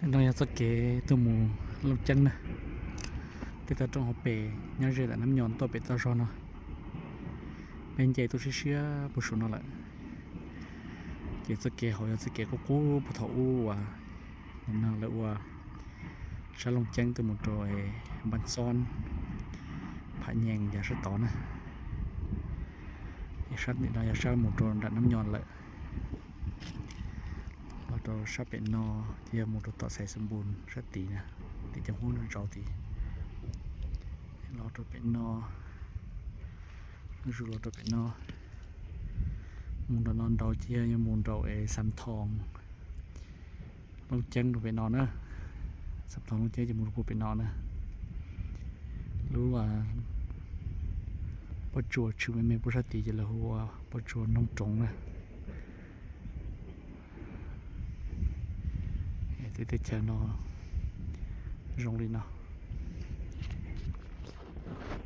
No yog txoj kev tuaj mus Looj Ceeb na. Tej tog roob hauv pes nyob ze ntawm Nab Nyo tuaj pem toj zog no. Peb nce tuaj siab siab puag saum no lawm. Ces txoj kev hauv yog txoj kev qub qub puag thaum ub uas no lawv ua sab Looj Ceeb tuaj mus rau Npab Xob, Pham Nyees yav sab tod na. Sab tim no yog sab mus rau nram Nab Nyo lawm. Los rau sab pem no ces yog mus rau tom Xais Xas Npus sab tid na, tim cov hub no zauv tid. Los rau pem no, zuj zus los rau pem no, mus nram no nraud ces yog mus nraum es Xam Thoo Looj Ceeb rau pem no na. Xam Thoo Looj Ceeb ces mus rau puag pem no na. Lub pob tsuas tshwm me me puag sab tid ces lawv hu ua pob tsuas Noog Roov na. Tej teb chaws no zoo li no.